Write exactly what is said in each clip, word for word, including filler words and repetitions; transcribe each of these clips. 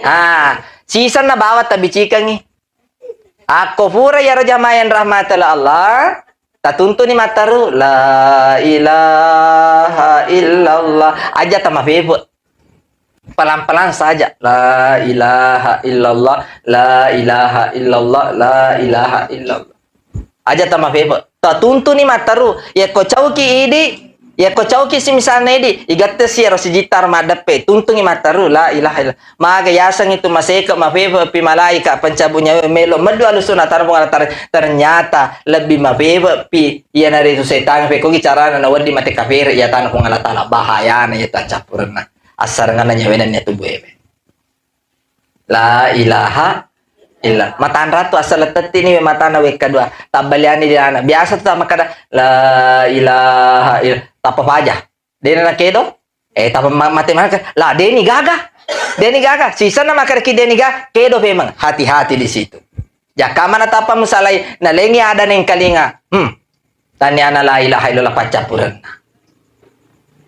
Ah, sisenna bawang tabicikengngi. Akko pura iyaro jamaah yang rahmati oleh Allah, tatuntuni matteru, "La ilaha illallah." Aja tamapepe. Pelan-pelan saja. "La ilaha illallah, la ilaha illallah, la ilaha illallah." Aja tamapepe. Tatuntuni matteru. Yakko cauki idi, yakko cauki si misalna idi, igattesi ero sijittar maddeppe. Tuntungi matteru, "La ilaha illallah." Maga yaseng itu maseke, mapepe pi malaika pencabut nyawa melo meddu alusuna taro Puang Allah Taala. Ternyata lebih mapepe pi iyanaritu setang, pekogi carana nawedding mate kafir iyatana Puang Allah Taala. Bahayana iyatu accappurenna. Assarenganna nyawa nennia tubuh ewe. La ilaha illa. Matanra tu asal tettini we matana wekka dua. Tabbaliani di anak. Biasa tu makkada, "La ilaha illa." Tappa faja. Dena nakedo? Eh, tappa ma-, mate maneng. Lah, deni gaga. Deni gaga. Sisenna makkada ki deni gaga, kedo pemeng. Hati-hati di situ. Jakkamana tappa musalai, nalengi ada nengkalinga. Hmm. Taniana la ilaha illallah paccappurenna.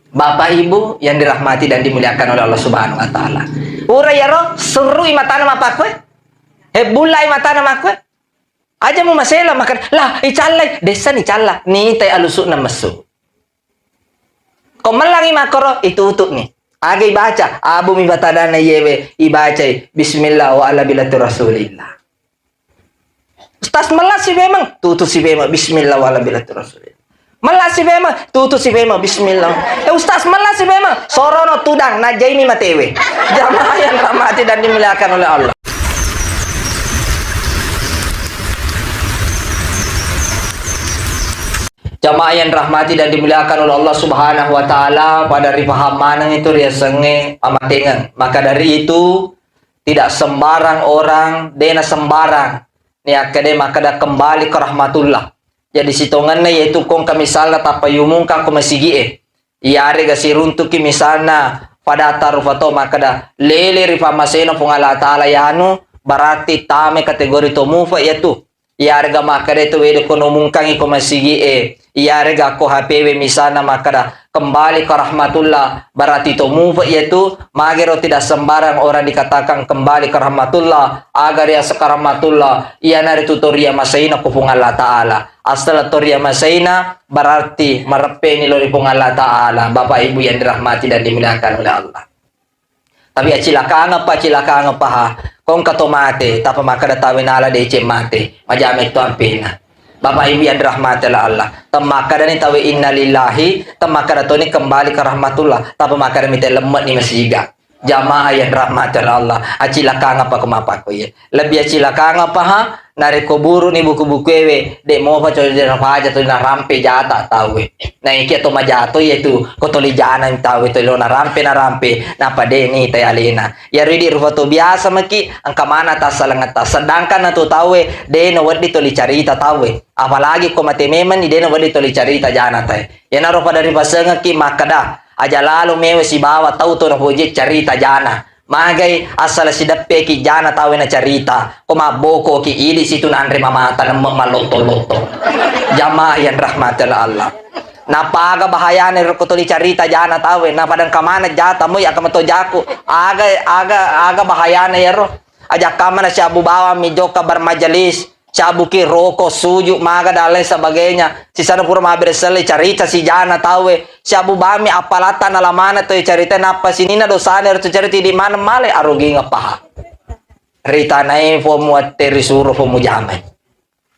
Bapak Ibu yang dirahmati dan dimuliakan oleh Allah Subhanahu wa Ta'ala. Pura iyaro, surrui matana mapakkue. Hebbullai matana makkue. Aja mu masela makan, lah, icallai, dessa ni calla, nitai alusu'na messu. Ko mellangi makkoro, itutu'ni. Aga ibaca, abumi batadanna iyewe, ibacai, "Bismillah wa ala millati Rasulillah." Ustaz, melasi memang, tutu si memang, "Bismillah wa ala millati Rasulillah." Melasi memang, tutu si memang, "Bismillah." Eh, Ustaz, melasi memang, sorono tudang, najaimi matewe. Jamaah yang rahmati dan dimuliakan oleh Allah. Jamaah yang rahmati dan dimuliakan oleh Allah Subhanahu wa Ta'ala, pada rifaham maneng itu riasengnge pamatengeng. Maka dari itu, tidak sembarang orang, dena sembarang niakkede makkeda kembali ke rahmatullah. Jadi sitongenna yaitu kongka misalna tappa yumungka ko masigi'e. Iyarega siruntuki misalna fadatta rufa to makkeda lele ri pammasena Puang Allah Ta'ala yanu, berarti tame kategori to mufa yatu. Iyarega makkeda itu wede ko nomungkangi ko masigi'e. Iyarega ko H P we misalna makkeda kembali ke rahmatullah, berarti to mufa yatu. Magero tidak sembarang orang dikatakan kembali ke rahmatullah. Aga riaseng ke rahmatullah, iyanaritu to riamaseina ko Puang Allah Ta'ala. Asal to riamaseina, berarti mareppeni lo ri Puang Allah Ta'ala. Bapak Ibu yang dirahmati dan dimuliakan oleh Allah. Tapi acilakangeppa, acilakangeppa ha. Kongka to mate, tappa makkeda tawe nala deceng mate. Majame to ampena. Bapak Ibu yang dirahmati oleh Allah. Temmakkeda ni tawe innalillahi, temmakkeda toni kembali ke rahmatullah. Tappa makkeda mite lemmek ni masiga. Jamaah yang dirahmati oleh Allah, acilakangeppa ko mappakko iye. Lebbi acilakangeppa ha, narekko buruni buku-bukuewe, de mopa coba de nafaja to narampe jata tauwe. Naiki to majato yetu, ko toli jana tauwe to lo narampe, narampe, napa de ni tai alena. Yaro idi rufa to biasa maki, engka mana tassalengetta. Sedangkan natu tauwe, de nawedding toli carita tauwe. Apalagi ko mate memang ni de nawedding toli carita jana tai. Iyanaro pada ripasengekki makkeda, aja lalo mewa sibawa tau to napoji carita jana. Magai asal sideppeki jana tauwe nacarita. Ko mabbokoki idi situ nanre mamata nemme mallotto-lotto. Jamaah yang rahmati Allah. Napaga bahayana ro ko toli carita jana tauwe, napadang kamana jata moi aka meto jaku. Aga, aga, aga bahayana yaro. Aja kamana si Abu Bawang mi jokka bermajelis. Cabbuki roko, suju, maga dan lain sebagainya. Sisana pura mabbere selle carita sijana tauwe. Siabu bami appalatta nalamana toi carita nappa sininna dosana ero carita idi maneng male arogingeng paha. Ritanai fo muatte risuro fo mujamai.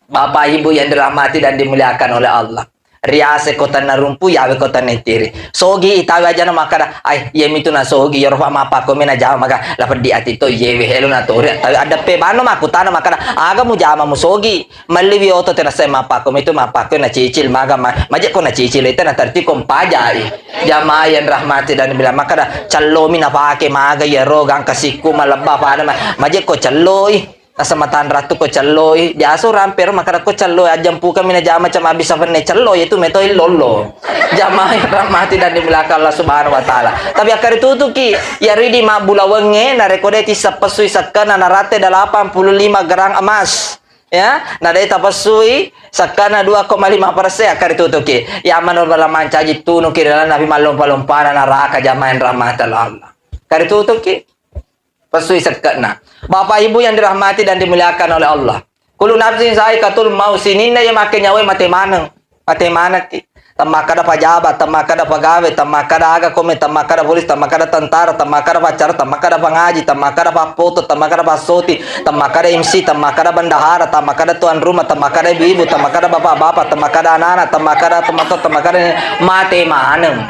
Bapak Ibu yang dirahmati dan dimuliakan oleh Allah. Riase ko tanna rumpu, yawe ko tanna itiri. Sogi itawe ajana makkada, ai, iyemitu na sogi, yoro fa mappakko mi najama maka la peddi ati to, iyewe helo na tori. Tawe adeppe banno makkutana makkada, aga mujama musogi, melliwi oto tena sai mappakko mitu mappakko na cicil maga ma-, maje ko na cicil ite na terti ko mpajai. Jamaah yang rahmati dan bila makkada, cellomi napake maga yero gangka sikku malebba pada ma-, maje ko celloi. Naseng matanra tu ko celloi, biasa rampe ro makkada ko celloi, ajjempukang mi najama cama bisa fenne celloi, itu metoi lollo. Jamaah yang rahmati dan dimuliakan Allah Subhanahu wa Ta'ala. Tapi akkari tutuki, ya ridi mabbulawengnge, narekko de tisseng pessui sekkena narate delapan puluh lima gram emas. Ya, na de tapessui sekkena dua koma lima persen akkari tutuki. Ya mano bala mancaji tunuki dalam nabi mallompa-lompana naraka jamaah yang rahmati Allah. Kari tutuki. Pessui sekke'na. Bapak Ibu yang dirahmati dan dimuliakan oleh Allah. Kullu nafsin zaikatul maut, sininna iya makke nyawae mate maneng. Mate manekki. Temmakkeda pejabat, temmakkeda pegawai, temmakkeda aga komen, temmakkeda polis, temmakkeda tentara, temmakkeda pacara, temmakkeda pangaji, temmakkeda pappoto, temmakkeda passoti, temmakkeda M C, temmakkeda bendahara, temmakkeda tuan rumah, temmakkeda ibu-ibu, temmakkeda bapak-bapak, temmakkeda anak-anak, temmakkeda tomatoa, temmakkeda mate maneng.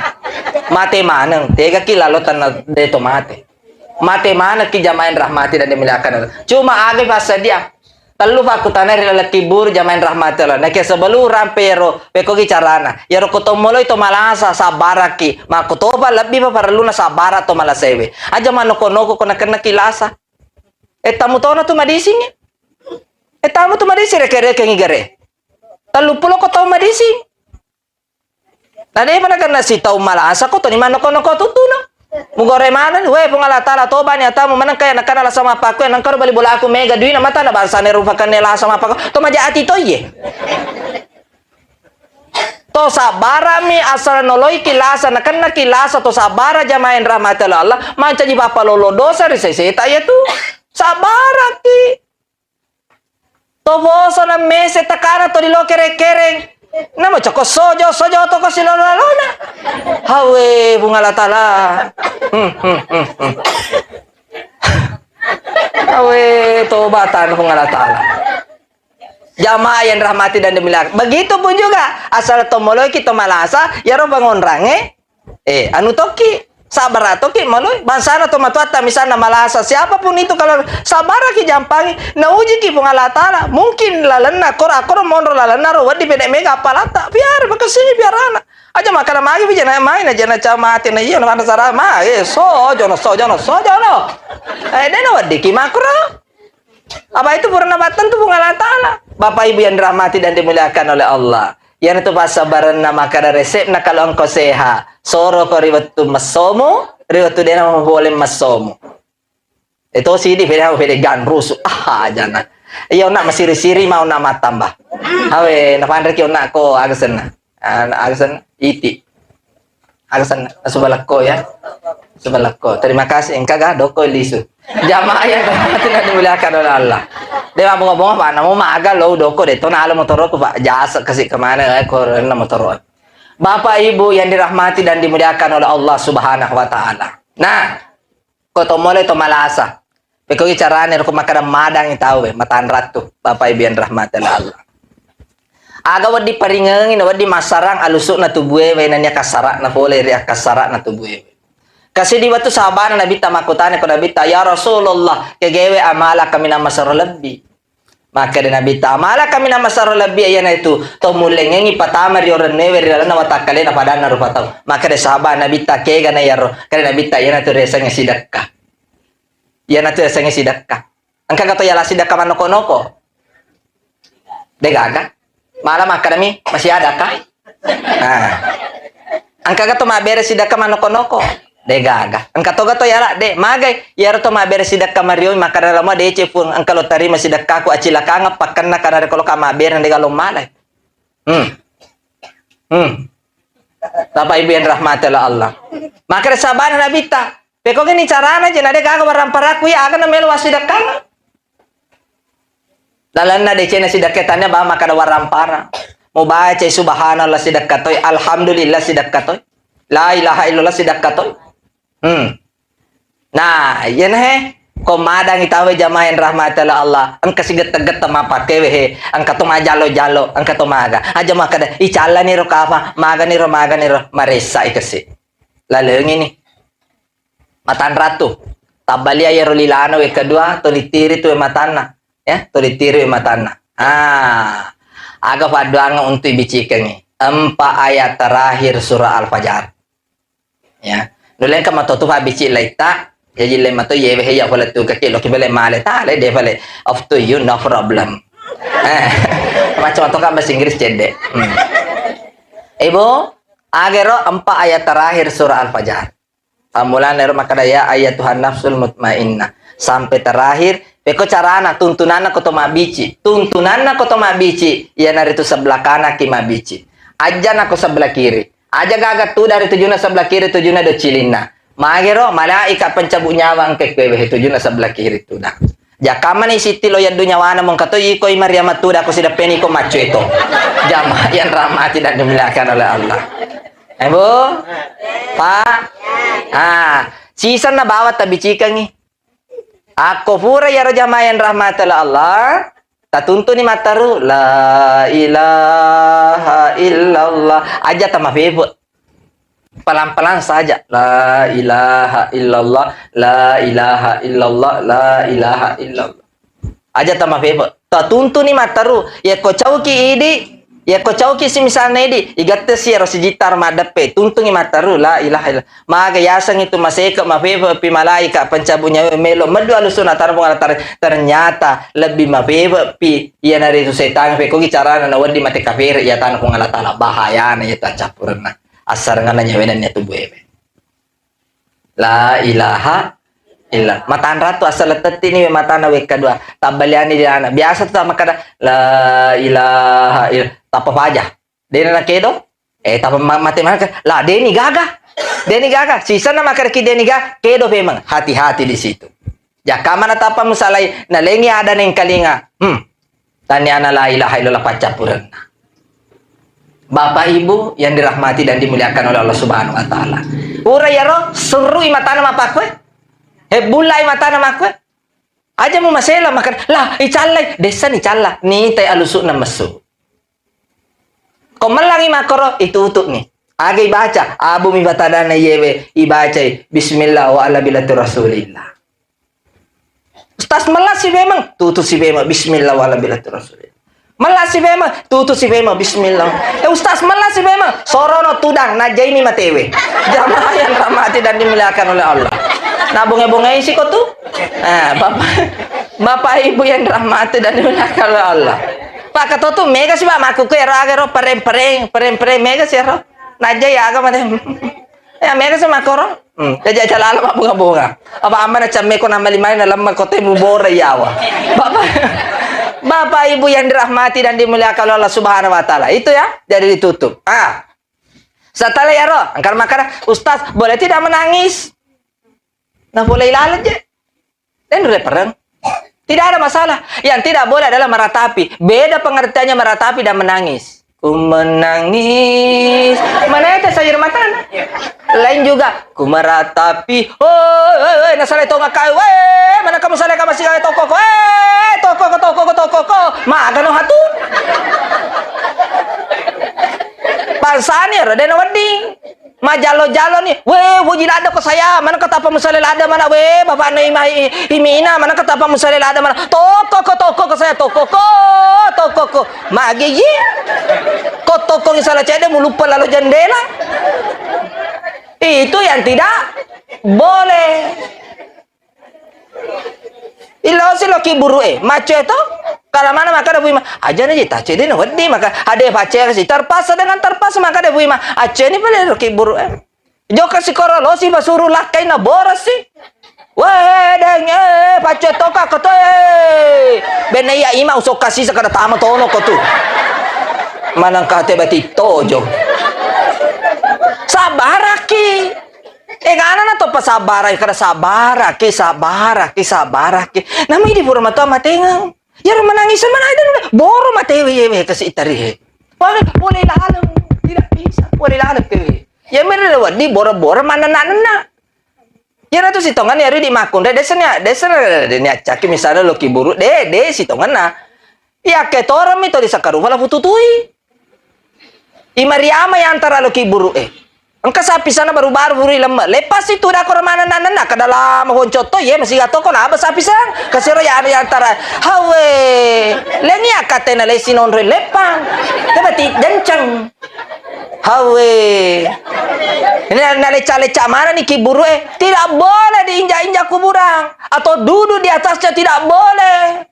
Mate maneng. Tegaki lalo tenna deto mate. Mate manekki jamaah yang rahmati dan dimuliakan Allah. Cuma aga passadia. Tellu fakkutana ri laleng kuburu jamaah yang rahmati Allah. Nakke sebelum rampe ero, pekogi carana. Yero ko to moloi to malasa, sabbaraki. Makko topa lebbi pa parelluna sabbara to malasewe. Aja manoko-noko ko nakennaki lasa. E tamu tono tu madising. E tamu tu madising reke-reke ngigere. Tellu pulo ko tau madising. Na depa nakenna sitau malasa ko toni manoko-noko tuttuna. Mugore maneng, we Puang Allah Taala, tobani atamu, maneng kaya nakana lasa mappaku, nengkaro bali bolaku mega duina, matana bangsane rupa kenne lasa mappaku, to maja ati to iye. To sabbarami asal noloiki lasa, nakennaki lasa, to sabbara jamaah yang rahmati Allah, mancaji papalolo dosa ri seseta iya tu. Sabbaraki. To boso na mese takana to dilo kereng-kereng. Namo coko sojo, sojo to ko silolo-lalona. Hawe, Puang Allah Taala. Hmm, hmm, hmm, hmm. Hawe, tobatan Puang Allah Taala. Jamaah yang rahmati dan dimuliakan. Begitupun juga, asal to moloiki to malasa, yaro bangonrange, Eh, anu tokki, sabbara tokki maloi. Bangsana tomatoatta misalna malasa, siapapun itu kalau sabbaraki jampangi, naujiki Puang Allah Taala. Mungkin lalenna koro, akkoro monro lalenna ro, wedding pede mega appalatta. Piara, makessini piarana. Aja makkada magi pi jana mai na jana ca mate na iya na mana sara ma, eh, sojono, sojono, sojono. Eh, dena weddiki makro. Apa itu purana battentu Puang Allah Taala. Bapak Ibu yang dirahmati dan dimuliakan oleh Allah. Iyanatu passabarenna makkada resepna kalau engkau sehat. Soroko ri wettu messomu, ri wettu dena mapole messomu. Itu sidi pede pede ganrusu. Ah, jana. Iya, onna masiri-siri ma onna mattamba. Awe, napanreki onna ko aga senna. Ah, aga senna. Iti. Aga senna, subalakko ya. Subalakko. Terima kasih. Engka ga doko lisu. Jamaah yang terhormat dan dimuliakan oleh Allah. Dewa bunga-bunga, Pak, namu maga lo doko de to nalo motoroku, Pak. Jasa kasi kemana, eh, korona motoro. Bapak Ibu yang dirahmati dan dimuliakan oleh Allah Subhanahu wa Ta'ala. Nah, ko to mole to malasa. Pekogi carane ro ko makkada madangi tau e, matanrattu, Bapak Ibu yang dirahmati oleh Allah. Aga wedding paringengi na wedding massarang alusu'na tubuewe, nania kassara'na pole ri akkassara'na tubuewe. Kasidi wettu sahabana Nabitta makkutana ko Nabitta, "Ya Rasulullah, kegewe amala kaminang masero lebbi." Makkeda Nabitta, "Amala kaminang masero lebbi iyanaitu to mullengengi patama ri orennewe ri lalenna watakkalena padanna rupa tau." Makkeda sahabat Nabitta, "Kegana iyaro?" Keda Nabitta, "Iyanatu riasengnge sidekka." Iyanatu riasengnge sidekka. Engka gato yala sidekka mannoko-noko? De gaga. Mala makkadami, masih ada kah? Nah. Engka gato mabbere sidekka mannoko-noko? De gaga. Engka toga to yala de. Magai, iyaro to mabbere sidekka mario, makkada lamo, "Dece Puang, engka lo tarima sidekkaku acilakangeng pakkenna kana rekoloka mabbere de galo malai." Hmm. Hmm. Bapak Ibu yang dirahmati oleh Allah. Makkeda sahabana Nabitta, "Pekogini carana je na de gaga waramparakku iya aga na melo wassidekkang?" Lalenna decena sidekka tania ba makkada warampara. Mubacai subhanallah sidekka toi, alhamdulillah sidekka toi, la ilaha illallah sidekka toi. Hmm. Nah, iyana he, ko madangi tawe jamaah yang rahmati oleh Allah, engka sigette-gette mapakkewe he, engka to majalo-jalo, engka to maga. Aja makkada, "Ih, callani ro kafa, magani ro, magani ro," maressa i kesi. Lalengi ni. Matanratu. Tabbalia iyaro lilana we kedua, to litiri tu we matanna. Ya, to litiri we matanna. Ah, aga paddoangeng untuk ibicikengi. Empat ayat terakhir surah Al-Fajr. Ya. Nulle engka matotu fabbici laitta, jaji le mato yewe he ya fale tu kaki lo kibele male tale de fale. Off to you, no problem. Eh, macam atau kan bahasa Inggris cedde. Hmm. Ibu, agero empat ayat terakhir surah Al-Fajr. Pammulana ero makkada, "Ya ayyatuhan nafsul mutmainnah." Sampai terakhir, peko carana, tuntunanna ko to mabbici. Tuntunanna ko to mabbici, iyanaritu sebelah kanan ki mabbici. Aja na ko sebelah kiri. Aja gaga tudang ri tujuna sebelah kiri, tujuna do cilinna. Magero, malaika pencabut nyawa engka kuewe, tujunna sebelah kiri tudang. Jakkamani sitti lo yaddu nyawana mongka to iko i Maria matuda ko sideppeni ko maccoe to. Jamaah yang rahmati dan dimuliakan oleh Allah. Eh, Bu? Pak? Ah, sisanna bawang tabicikangi. Akko pura iyaro jamaah yang rahmati oleh Allah, tatuntuni mattaru, la ilaha illallah. Aja tamafefe. Pelan-pelan saja. La ilaha illallah, la ilaha illallah, la ilaha illallah. Aja tamafefe. Tatuntuni mattaru. Yekko cauki idi, yekko cauki si misalna idi, igattesi ero sijitta ro maddeppe, tuntungi mattaru, la ilaha illallah. Maga yaseng itu maseke mafefe pi malaika pencabut nyawa melo meddu alusuna tarapung alatare. Ternyata lebih mafefe pi iyanaritu setang, pekogi carana nawedding mate kafere iyatana Puang Allah Taala, bahayana iya taccappurenna. Assarenganna nyawe nennia tubuh ewe. La ilaha illa. Matanra tu asal tettini we matana wekka dua. Tabbaliani di ana. Biasa tu makkada la ilaha illa. Tappa faja. Dena na kedo. Eh, tappa ma-, mate maka. La deni gaga. Deni gaga. Sisanna makkada ki deni gaga. Kedo memang. Hati-hati di situ. Jakkamana tappa musalai. Nalengi ada nengkalinga. Hmm. Taniana la ilaha illallah paccappurenna. Bapak Ibu yang dirahmati dan dimuliakan oleh Allah Subhanahu wa Ta'ala. Pura iyaro, surrui matana mappakkoe. Hebbullai matana makkue. Aja mu masela makan, lah, icallai, dessa ni calla, nitai alusu'na messu. Ko mellangi makkoro, itutu'ni. Aga ibaca, abu mi batadana iyewe, ibacai, bismillah wa ala millati rasulillah. Ustaz, mellassi memang, tutusi memang, bismillah wala bila rasul. Mellassi memang, tutusi memang, bismillah. Eh, Ustaz, mellassi memang, sorono tudang, najaimi matewe. Jamaah yang rahmati dan dimuliakan oleh Allah. Nah, bonge-bonge siko tu. Eh, Bapak, Bapak Ibu yang rahmati dan dimuliakan oleh Allah. Pak Ketua tu mega sih, Pak, maku ke raga ro pereng-pereng, pereng-pereng mega sih ro. Najai aga mate. Ya, mega sih makkoro. Hmm, jaja jalala mabbunga-bunga. Apa amma na camme ko nama lima na lemma ko te mubore yawa. Bapak, Bapak Ibu yang dirahmati dan dimuliakan oleh Allah Subhanahu wa Ta'ala. Itu ya, jadi ditutup. Ah. Setelah ya roh, angkar makara, Ustaz, boleh tidak menangis? Nah, boleh ilaleng je. Dan repereng. Tidak ada masalah. Yang tidak boleh adalah meratapi. Beda pengertiannya meratapi dan menangis. Ku menangis. Mana itu sayur matana? Lain juga. Ku meratapi. Oi, oi, oi, nasale tonga kai. Weh, mana kamu sale kamu sih toko ko? Eh, toko ko, toko ko, toko ko. Maga no hatu. Bangsani ro, dena wedding. Majalo-jalo ni, "Weh, woji ladda ko saya, mana ketapa musale ladda mana, weh, bapak na ima i-, imina, mana ketapa musale ladda mana, toko ko, toko ko saya, toko ko, toko ko." Magi ji? Ko toko ngisala cede muluppa lalo jendela. Itu yang tidak boleh. Illosi lo kiburu e, maccoe to? Kala mana maka da Puima, aja na jita cede na wedding maka ade pacce kasi terpaksa dengan terpaksa maka da Puima, acce ni pale lo kiburu e. Joka sikoro lo si basuru lakkai na boros si. Weh, deng, eh, paccoe to ka ko to, eh. Benne iya ima usok kasi sakada tama tono ko tu. Manang kate bati tojo. Sabaraki. Eh, ngana na to pasabbara, kada sabbaraki, sabbaraki, sabbaraki. Nami di pura matua matengeng. Yaro menangis mana ada, boro matewe yewe kasi itari he. Wah, boleh laleng, tidak bisa, boleh laleng tewe. Ya mere lewat di boro-boro mana nak nak. Yaro tu sitongan yaro di makkunre desa ni, desa ni acaki misalnya lo kiburu, de, de sitongan na. Iya ke toreng mi to di sakarupa la pututui. I Mariama yantara lo kiburu e. Engka sapi sana baru-baru buru lemme. Lepas itu dako remana nanna kada lama honco to ye masih gato ko laba sapi sang. Kasiro ya anu yantara. Hawe. Lengi akatena lesi nonre lepang. Tebati denceng. Hawe. Ini na leca-leca mana ni kiburu e. Tidak boleh diinjak-injak kuburan atau duduk di atasnya tidak boleh.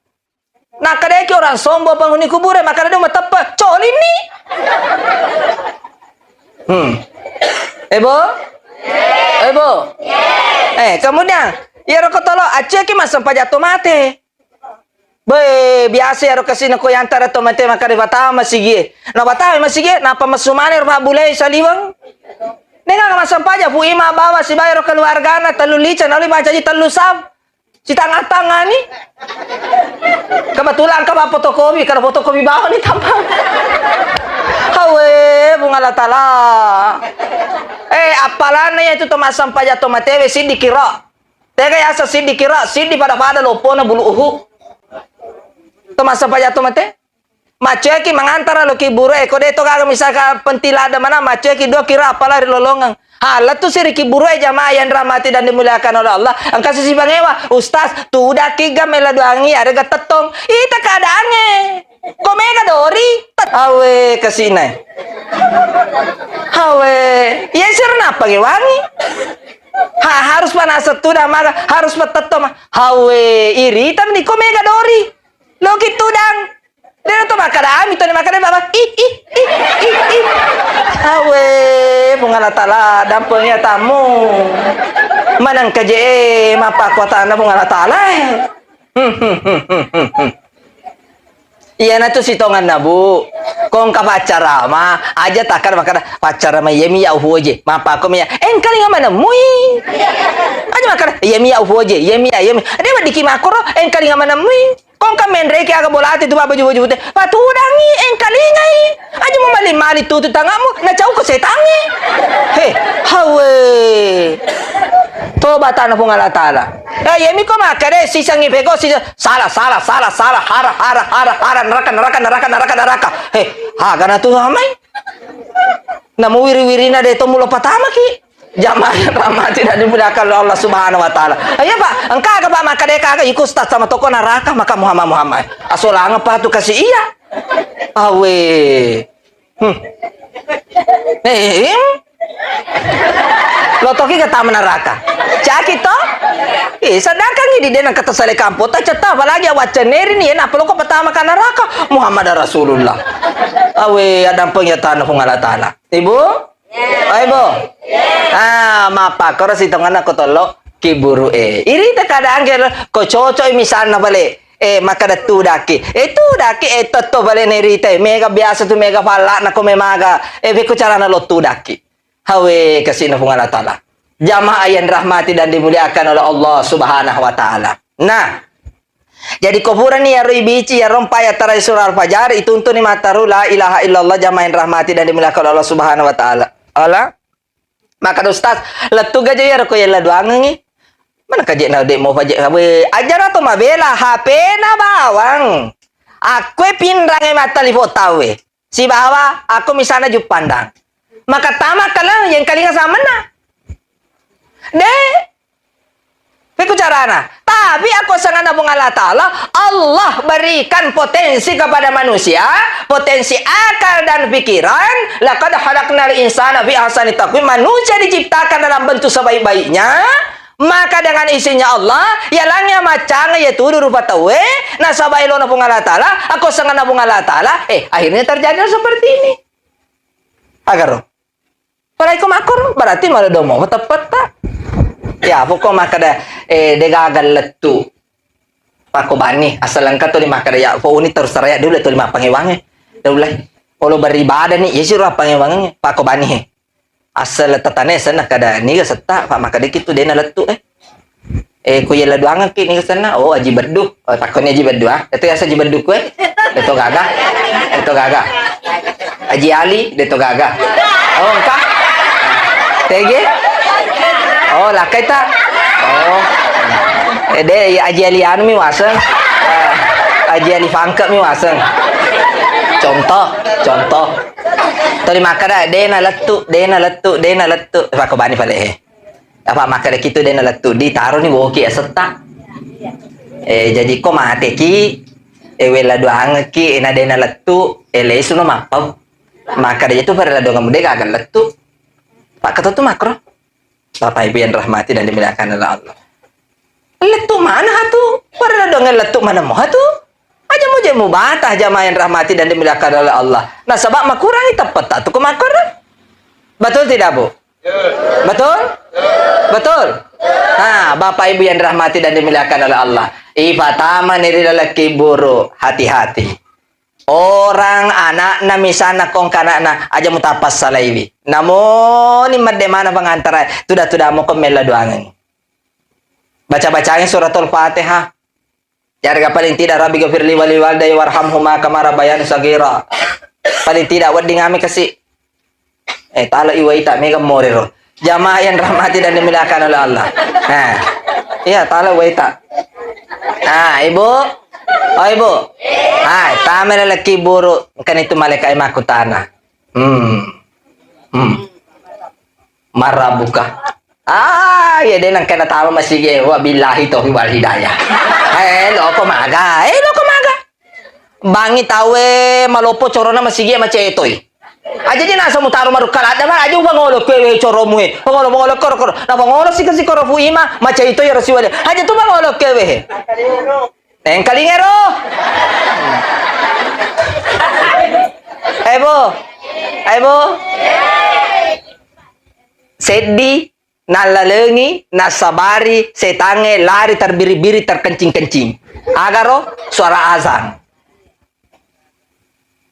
Nakkadaki orang sombong penghuni kubure, makkada de mateppe, colinni. Hmm. Eh, Bo? Eh, Bo? Eh, kemudian, iyaro ko tolo, accueki massempajang to mate. Be, biasa iyaro kasi nako yantara to mate makkada patama masigi e. Na patama masigi e, napa messu mane ro pabbulai saliweng? Nengka massampaja, Pu Ima bawa sibawa ero keluargana, tellu lice, nauli mancaji tellu saf. Sitanga-tangani. Kebetulan ka fotokopi, kalau fotokopi bawani tampa. Hawe, Puang Allah Taala. Eh, appalanna iya tu to massampaja to matewe siddi kira. Tega yaseng siddi kira, siddi pada-pada loppona bulu uhu. To massampaja to mate. Maccoeki mangantara lo kiburu e, ko de to gaga misalkan penting ladde mana, maccoeki dua kira apala ri lolongeng. Ha, lettu si ri kiburu e jamaah yang dirahmati dan dimuliakan oleh Allah. Engka sisi pangewa, Ustaz, tudaki ga mela doangi, ada ga tettong. Ita keadaannya. Ko mega dori, tet-, awe kasina. Awe, iya sir napa ge wangi? Ha, harus panaseng tudang maga, harus patettong ma. Hawe, irita meni ko mega dori. Loki tudang. Dena to makkada ami to ni makkada baba. Ih, ih, ih, ih, ih. Awe, Puang Allah Taala, dampengi atamu. Maneng kaje, eh, mappakuatanna Puang Allah Taala, eh. Hmm, hmm, hmm, hmm, hmm, hmm. Iyana tu sitonganna, Bu. Kongka paccarama, aja takkada makkada, paccarama, iya mi ya ufoje. Mappakko mi ya, engkalinga manemui. Aja makkada, iya mi ya ufoje, iya mi ya, iya mi. Dia weddiki makkoro, engkalinga manemui. Kongka menreki aga bolate tu baju-baju te. Patudangi, engkalingai. Aja mu mali-mali tutu tangamu, na cauko setangi. He, hawe. Toba tana Puang Allah Taala. Eh, iya mi ko makkada, sisangi peko, sisa-, salah, salah, salah, salah, hara, hara, hara, hara, neraka, neraka, neraka, neraka, neraka. He, aga na tu amai. Namu wiri-wirina de to mulo patamaki. Jamaah yang rahmati dan dimuliakan oleh Allah Subhanahu wa Ta'ala. Iya, Pak, engka aga, Pak, makkada kaga iku ustaz sama toko neraka maka Muhammad, Muhammad. Asolanga pa tu kasih iya. Awe. Hmm. Eh, em? Lo toki ke taman neraka. Caki to? Eh, sedangkan ini dia nang kata sale kampota cetta apalagi awacca neri ni, enak peloko pertama ke neraka. Muhammad Rasulullah. Awe, ada pengyataanna Puang Allah Taala. Ibu? Oi, Bu. Ah, mappakkoro sitonganna ko tollo kiburu e. Irita keadaan ke ko cocok misalna bale. Eh, makkada tudaki. Eh, tudaki, eh, tetto bale nerita. Mega biasa tu mega pallakna ko memaga. Eh, beko carana lo tudaki. Hawe kasina Puang Allah Taala. Jamaah yang dirahmati dan dimuliakan oleh Allah Subhanahu wa Ta'ala. Nah, jadi ko purani iyaro ibici, iyaro mpa yatara surah Al-Fajar, ituntuni mattaru la ilaha illallah, jamaah yang dirahmati dan dimuliakan Allah Subhanahu wa Ta'ala. Allah? Makkada Ustaz, lettu gaja iyaro ko yella doangengi. Mana kaje na de mo paje, we, ajana to mabela, H P-na bawang. Akkue pinrange mattalifo tauwe. Sibawa akko misalna Juppandang. Maka tama kala yang kalinga samenna. De. Peku carana. Tapi akko sanganna Puang Allah Ta'ala, Allah berikan potensi kepada manusia, potensi akal dan pikiran. Laqad khalaqnal insana fi ahsani taqwim. Manusia diciptakan dalam bentuk sebaik-baiknya. Maka dengan izinnya Allah, yalangnya macang ya tudu rupa tauwe, nasaba elona Puang Allah Ta'ala, akko sanganna Puang Allah Ta'ala, eh, akhirnya terjadi seperti ini. Agaro. Pala iko makkoro, berarti mala domo teppetta. Ya, pokok makkada, eh, degaga lettu. Pakko bani, asal engka tuli makkada, ya, pokokni terus teraya dulu tuli mappangewange. Dulai. Olo beribadah ni, ya siro appangewange, pakko bani he. Asal tetane senna kada niga setta, pak makkada kitu dena lettu, eh. Eh, ku yella doangekki ni senna. Oh, Aji Beddu. Oh, takkoni Aji Beddu, ah. Itu yasa Aji Beddu kue. Deto gaga. Deto gaga. Aji Ali, deto gaga. Oh, engka. Tege? Oh, lakkai ta? Oh. Eh, de, Aji Ali anu mi waseng. Eh, Aji Ali Fangke mi waseng. Contoh, contoh. Tuli makkada, dena lettu, dena lettu, dena lettu. Pakko bani pale, eh. Apa makkada kitu dena lettu ditaroni woki asetta. Eh, jadi ko mateki, eh, wella doangekki, eh, na dena lettu, eh, lesuno mappau. Makkada itu pada ladongamu de gaga lettu. Pak ketua tu makro. Bapak Ibu yang rahmati dan dimuliakan oleh Allah. Lettu mana hatu? Pada ladongan lettu mana mo hatu? Aja mu je mu bata jamaah yang rahmati dan dimuliakan oleh Allah. Nasaba makurangi teppetta tu ko makro. Betul tidak, Bu? Betul? Betul? Nah, Bapak Ibu yang dirahmati dan dimuliakan oleh Allah. Ipatamani ri laleng kiburu, hati-hati. Orang anakna misalna kongka anakna, aja mutapassalaiwi. Namoni medde mana pengantara, tuda-tuda moko mella doangengngi. Baca-bacangi suratul Fatihah. Yarega paling tidak, "Rabbi ghafirli wali walidayya warhamhuma kama rabbayani shaghira." Paling tidak wedding ame kasi. Eh, talo iwaita mega morero. Jamaah yang rahmati dan dimuliakan oleh Allah. Nah. Iya, talo iwaita. Ah, Ibu. Oh, Ibu. Ah, tame lalaki buru kan itu malaikat makutana. Hmm. Hmm. Marabuka. Ah, iya deh nang kena tama masigi, wa billahi taufiq wal hidayah. Eh, loko maga. Eh, loko maga. Bangi tawe malopo corona masigi macetoi. Aja je nasa mutaro marukka ladda ma aja ubangolo kewe coromu e. Pangolo pangolo koro koro. Na pangolo sika sika rofu ima macetoi ero siwale. Aja tu bangolo kewe he. Engkalingero. Ebo. Ebo. Seddi nallalengi, nassabari setangnge lari terbiri-biri, terkencing-kencing. Agaro suara azan.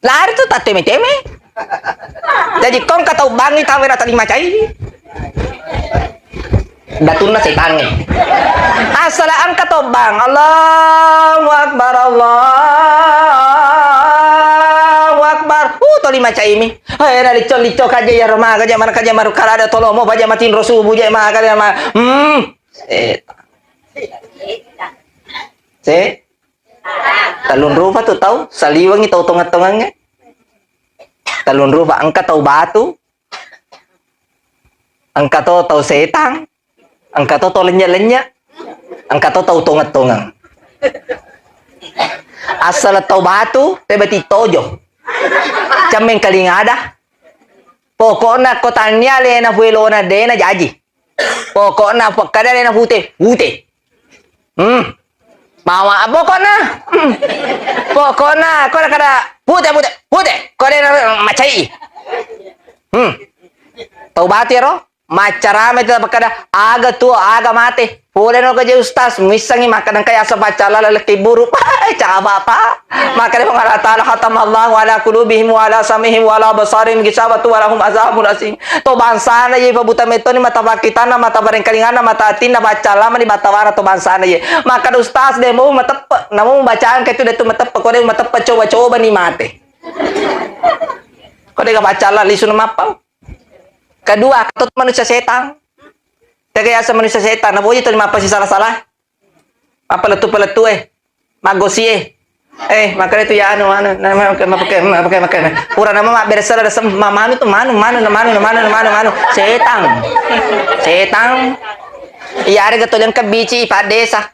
Lari tu tatteme-teme. Jadi kongka tau bangi tawwe na tali macai. Datunna setangnge. Asala engka tau bang. Allahu Akbar, Allahu Akbar. Uh, toli macaimi. Hei, na licco-licco kaje ya roma kaje mana kaje maru kalada tolomo baja matinro subuh je ma kaje ma. Hmm. Setan. Se. Tellung rupa tu tau, saliwengi tau tongeng-tongengnge. Tellung rupa, engka tau batu, engka to tau setang, engka to tau lennye-lennye, engka to tau tongeng-tongeng. Asal tau batu, tebati tojo. Cemmeng kaling ada. Pokokna ko tannia alena fuelona dena jaji. Pokokna pakkada alena fute, fute. Hmm. Mawa pokokna. Hmm. Pokokna ko kada fute, fute, fute. Ko dena macai. Hmm. Tau bati ro, maccarame tu pakkada aga tuo, aga mate. Pole no gaje ustaz, missangi makkada engka yaseng paccalla lalekki buru. Caba pa. Makkada Puang Allah Taala, "Khatamallahu ala qulubihim wa ala sam'ihim wa ala absarihim ghishawatun wa lahum azabun azim." To bangsana ye pabuta metoni mata pakkitanna, mata parengkalinganna, mata atinna, paccalla mani batawana to bangsana ye. Makkada ustaz de mau mateppe, namu bacaan ke tu de tu mateppe, ko de mateppe coba-coba ni mate. Ko de ga paccalla lisu na mappau. Kedua, engka to manusia setang. Tega yaseng manusia setang, napoji to mappasi sala-sala. Mappalettu-palettu e. Maggosi e. Eh, makanya itu ya anu, anu, nama pakai, pakai, pakai, pakai. Pura nama mak bersela ada sem-, ma-, manu tu manu, manu, manu, manu, manu, manu. Setang. Setang. Iya, ada getol yang kebici, Pak Desa.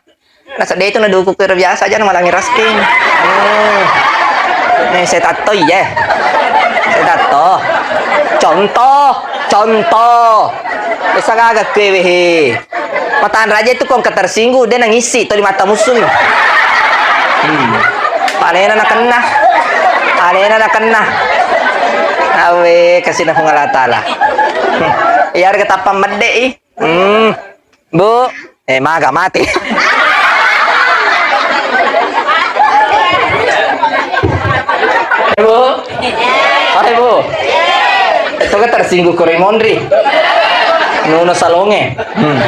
Nasedde itu naduku kero biasa aja namalangi rasking. Hmm. Nih, saya tato iya. Saya tato. Contoh, contoh. Bisa gaga kue wehe. Matan raja itu kong ketersinggung, dia nangisi toli mata musuh. Hmm. Palena nakenna. Palena nakenna. Awe, kasih na Puang Allah Taala. Hmm. Iya, harga tapang medde i. Hmm. Bu, eh, maga mati. Eh, Bu. Hai, Bu. Itu kan tersinggung kore mondri. Nuno salonge. Hmm.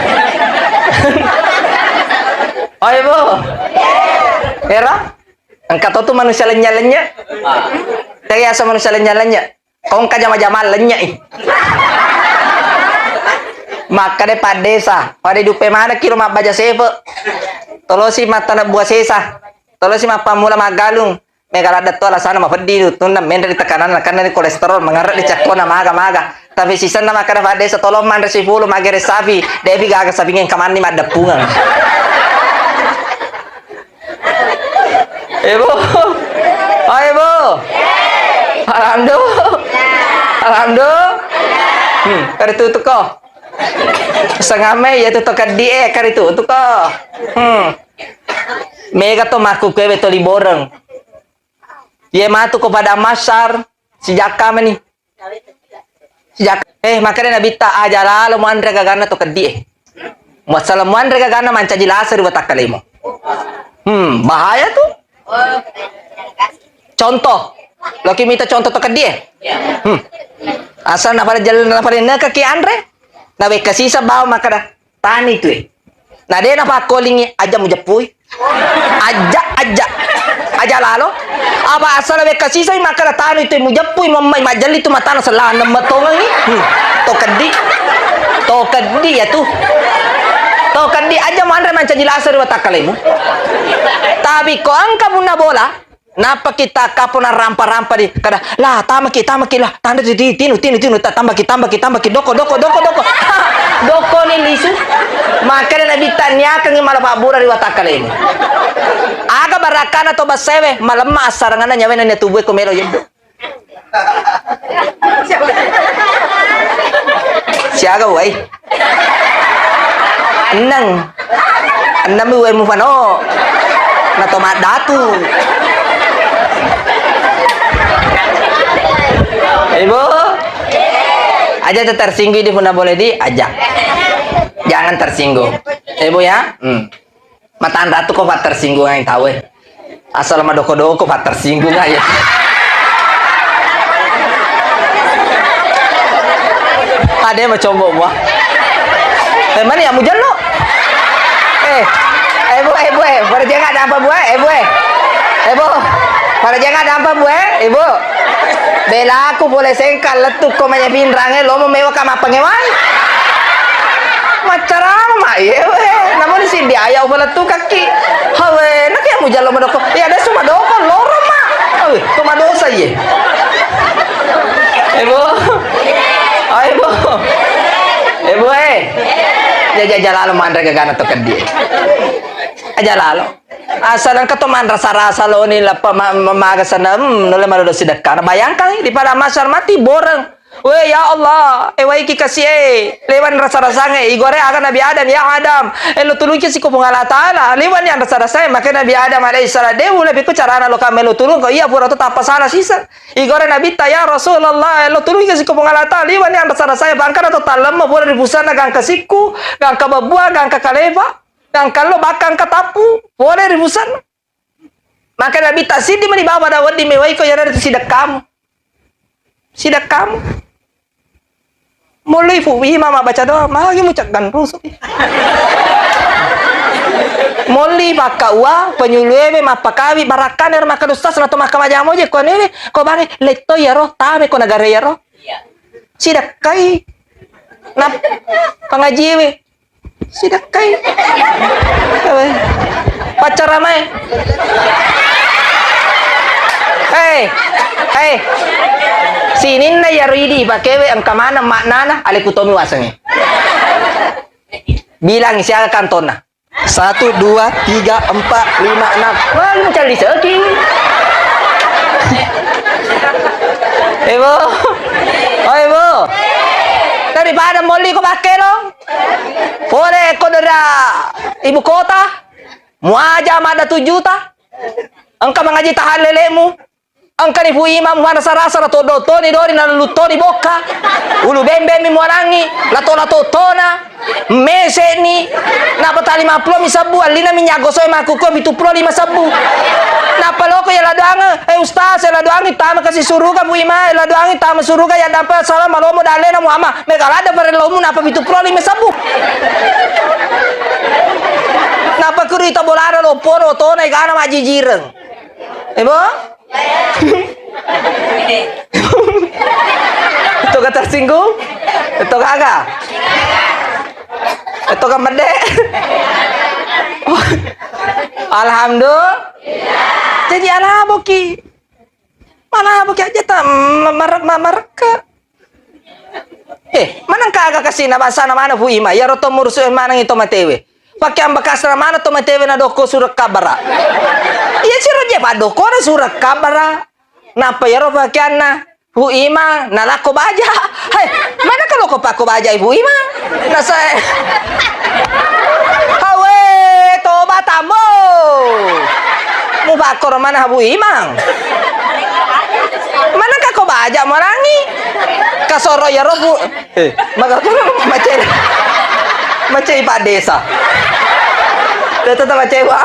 Hai, Bu. Era? Engka to tu manusia lenya-lenya. Tega yaseng manusia lenya-lenya. Kongka jama-jama lennye'i. Makkeda Pak Desa, pada duppe manekki ro mabbaja sefe. Tolosi mattana bua sesa. Tolosi mappammula maggalung. Mega ladde to alasanna mapeddi dutunna menre ri tekananna, kanna ri kolesterol, mangerre ri cakkona, maga-maga. Tapi sisenna makkeda Pak Desa, tolong manre sifulu, magere sapi, de'pi gaga sapi ngengka manni maddeppungeng. Ibu. Oh, Ibu. Alhamdulillah. Alhamdulillah. Hmm, karitu tuko. Sengame ya tu to keddi e, karitu tuko. Hmm. Mega to makku kue beto liboreng. Ye matu ko pada masar, sijakka meni. Sejak, eh, makkeda Nabitta, aja lalo muanre gaganna to keddi e. Masalah muanre gaganna mancaji lasa ri watakkalemu. Hmm, bahaya tu. Contoh. Loki mita contoh to keddi e. Hmm. Asal na pada jel-, na pada neka ki anre. Na wekka sisa bawa makkeda, "Tani tu e." Na de na pakkolingi, "Aja mujeppui." Aja, aja. Aja lalo. Apa asal wekka sisa makkeda, "Tani tu e," mujeppui, mammai majelli tu matana selana metongengi. Hmm. To keddi. To keddi ya tu. To keddi aja manre mancaji lasa ri watakkalemu. Tapi ko engka punna bola, Nappaki takkapo na rampa-rampa di kada, "Lah, tamaki, tamaki, lah, tanre ti-, ti-, tinu, tinu, tinu, ta-, tambaki, tambaki, tambaki, doko, doko, doko, doko." Doko ni lisu. Makanya Nabi taniakangi mala pabbura ri watakkalemu. Aga barakana to bassewe, malemma assaranganna nyawena nia tubue ko melo yeddo. Siaga uwai? Enneng. Enneng mi uwai mufano. Na to maddatu. Ibu. Aja tersinggung di punna boleh di aja. Jangan tersinggung. Ibu ya. Hmm. Matanra tu ko pattersinggungang tau e. Asal madoko-doko pattersinggungang ya. Ade macombo mua. Eh, mani ya mujallo. Eh, eh bu, eh bu, eh, pada jangan ada apa bu, eh bu, eh. Eh bu, pada jangan ada apa bu, eh, ibu. Belaku pole sengkal lettu ko manya pinrange lomo mewa ka mappangewai. Maccarama ma iye we. Namuni siddi ayau palettukakki. Hawe, naki mujallo madoko. Ya adesso madoko loro ma. Hawe, to madosa iye. Ebo. Ayo, Ebo. Ebo, eh. Jaja jalalo manre gagana to keddi. Aja lalo. Asal engka to manrasa-rasa loni lappa ma-, ma-, maga sana, hmm, nulle madodo sidekkana. Bayangkan di padang mahsyar mati boreng. We ya Allah, ewaiki kasi e, lewan rasa-rasange, igore aga Nabi Adam, ya Adam, elo tulungki siko Puang Allah Taala, lewan yang rasa-rasae, maka Nabi Adam alaihissalam, de ula biko carana lo kamelo tulung, ko iya pura to tappa salah sisa. Igore Nabi ta, ya Rasulullah, elo tulungki siko Puang Allah Taala, lewan yang rasa-rasae, bangkana to tallemma, pura ri pusana, gangka sikku, gangka babua, gangka kaleba. Gangkallo bakkang katapu, pole ri busanna. Maka Nabi ta siddi mani baba da wedding mewaiko, iyana ritu sidekkamu. Sidekkamu. Mullui fu wima mabbaca doa, magi muceggang rusuki. Molli pakka ua, penyuluewe mappakawi, barakkana ero makkeda ustaz, nato makkamaja moje ko newe, ko bange, letto iyaro, tame ko nagara iyaro. Sidekkai. Na pangajiwe. Sidekkai. Paccaramae. Hei, hei. Sininna iyaro idi ipakewe engka maneng maknana, aleku tomi wasengnge. Bilang siaga kantonna. Satu, dua, tiga, empat, lima, enam. Wah, lu mencari rezeki. Ibu. Oh, Ibu. Daripada molli ko pakke lo. Pole ko dera ibu kota. Muaja mada tujuh juta. Engka mangaji tahan lelemu. Engkani Fu Imam, muarasa-rasa, la toddo toni dori, na lellu toni bokka. Ulu bembe mi muarangi, la to, la to tona, mese ni. Napa ta lima pulo mi sabbu, allina minyak gosok e makkukue pitu pulo lima sabbu. Napa loko ya la doang, eh, ustaz, ya la doang tama kasi suruga, Fu Imam, ya la doang tama suruga, ya dapat salam malomo dalena Muhammad. Mega lada parellomu napa pitu pulo lima sabbu. Napa kuri ta bolana loppo, lo tona, igana majijireng. Ibu? Itu ka tersinggung? Itu kagak? Itu ka medde? Alhamdulillah. Jadi alaboki. Mana boki aja ta ma-, ma-, ma-, marekka. Eh, maneng ka aga kasina bangsana mana Fu Ima? Iyaro to murusu e maneng to matewe. Pakeang bekasna mana to matewe na dokko surek kabara. Iya siro je padokkona surek kabara. Napa iyaro pakeanna Fu Ima na lakko baja. Hai, mana kalau ko pakko baja Fu Ima? Nasa. Hawe, toba tambo. Mu pakkoro mana Fu Imang? Mana ka ko baja marangi? Kasoro iyaro Bu. Eh, maka macai, macai Pak Desa. Dia tetap macai, Pak.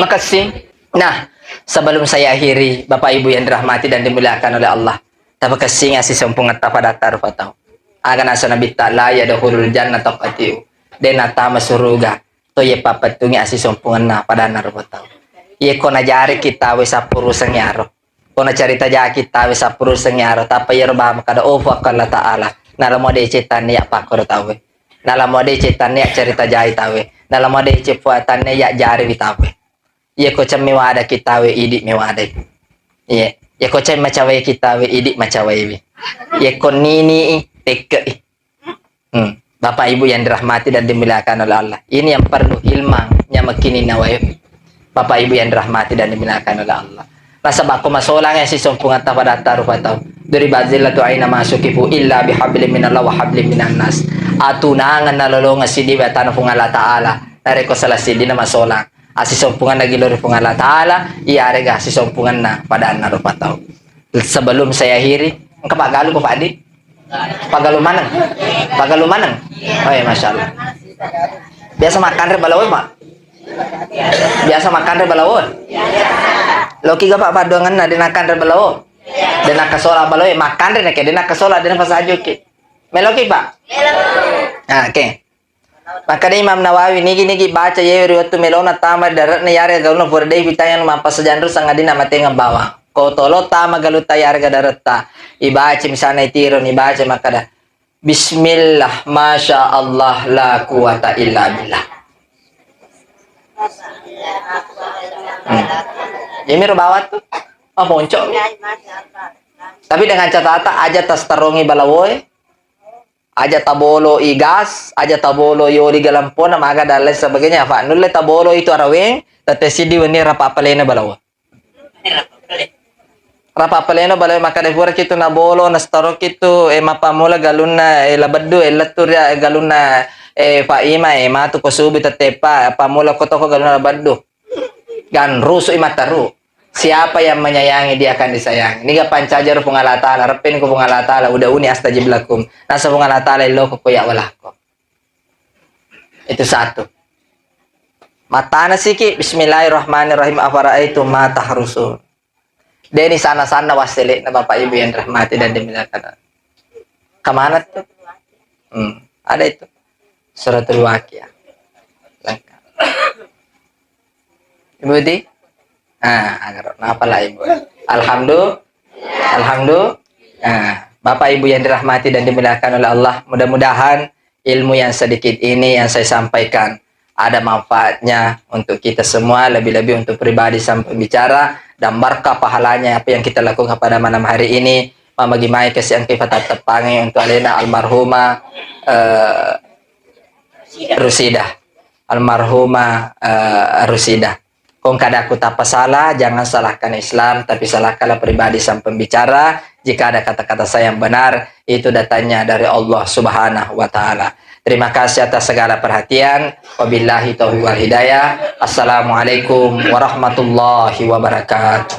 Makessing. Nah, sebelum saya akhiri, Bapak Ibu yang dirahmati dan dimuliakan oleh Allah, tapakessinga sisompungetta padatta rupa tau. Aga naseng Nabitta, "La yadkhulul jannata qati'u." De natama suruga to ye papettungi asisompungenna padanna rupa tau. Ye ko najari kita we sappurusengi aro. Ko nacarita jaki tawe sappurusengi aro, tappa iyaro bawang kada ofu akko Allah Ta'ala. Nalamo deceng tannia pakkoro tawe. Nalamo deceng tannia carita jai tawe. Nalamo deceng fua tannia jariwi tawe. Ye ko cemme wada ki tawe, idi mewadai. Iye. Ye ko cemme macawai ki tawe, idi macawaiwi. Ye ko nini i, tekke i. Hmm. Bapak Ibu yang dirahmati dan dimuliakan oleh Allah. Ini yang perlu ilmu nyamekini nawae. Bapak Ibu yang dirahmati dan dimuliakan oleh Allah. Nasaba ko masolang ya sisompungetta padatta rupa tau. Duribat zillatu aina masukifu illa bihablin minallah wa hablin minan nas. Atunangan nalolongan sidi batana Puang Allah Ta'ala. Narekko salah sidi na masolang. Asisompungan lagi lori Puang Allah Ta'ala, iyarega asisompunganna padanna rupa tau. Sebelum saya akhiri, engka paggalu ko Pak Adi? Paggalu maneng? Paggalu maneng? Oh ya, Masya Allah. Biasa makanre balawo, Pak? Biasa makanre balawo? Loki ga, Pak, padduangenna de nakanre balawo? De nakkasola balawo, makanre nake de nakkasola, de napasajuki. Meloki, Pak? Ah, oke. Makkeda Imam Nawawi, nigi-nigi baca yewe ri wettu melona tama ri dare'na, yarega galunna pura dei pitanya mappasajang ru sangadinna matengeng bawang. Ko tolo tama galutta yarega dare'ta, ibaca misalna itiro, ibaca makkeda, "Bismillah, masya Allah, la quwata illa billah." Hmm. Yemiro bawang tu, ah, ponco. Tapi dengan catatan aja tastarongi balawoe, aja tabolo i gas, aja tabolo i oli galampona, maga dan lain sebagainya. Apa nulle tabolo itu araweng, tette siddi wenni rapa palena balawo. Rapa palena balawo, makkeda pura kitu nabolo, nastaro kitu, eh, mappammula galunna, eh, labeddu, eh, lettu ria, eh, galunna, eh, Pak Ima, eh, matu ko subu tettepa, pammula ko toko galunna labeddu. Ganrusu i mataru. Siapa yang menyayangi, dia akan disayangi. Niga pancaja ro Puang Allah Ta'ala, reppeni ko Puang Allah Ta'ala, udah uni astajib lakum. Nasa Puang Allah Ta'ala, iloko ko ya walako. Itu satu. Matana siki, "Bismillahirrahmanirrahim, afara'aitum ma tahrusun." Deni sana-sana wassele'na Bapak Ibu yang dirahmati dan dimuliakan. Kemana tuh? Hmm, ada itu. Suratul Waqiah. Lengkap. Ibu Uti? Ah, agaro. Napa lah Ibu? Alhamdulillah. Alhamdulillah. Ah, Bapak Ibu yang dirahmati dan dimuliakan oleh Allah, mudah-mudahan ilmu yang sedikit ini yang saya sampaikan ada manfaatnya untuk kita semua, lebih-lebih untuk pribadi sang pembicara, dan berkah pahalanya apa yang kita lakukan pada malam hari ini. Mamagi mai kasi engka ipatatteppangi untuk alena almarhumah, eh, Rusidah. Almarhumah, eh, Rusidah. Ko engka ada aku tappa salah, jangan salahkan Islam, tapi salahkanlah pribadi sang pembicara. Jika ada kata-kata saya yang benar, itu datangnya dari Allah Subhanahu wa Ta'ala. Terima kasih atas segala perhatian. Wabillahi taufiq wal hidayah. Assalamualaikum warahmatullahi wabarakatuh.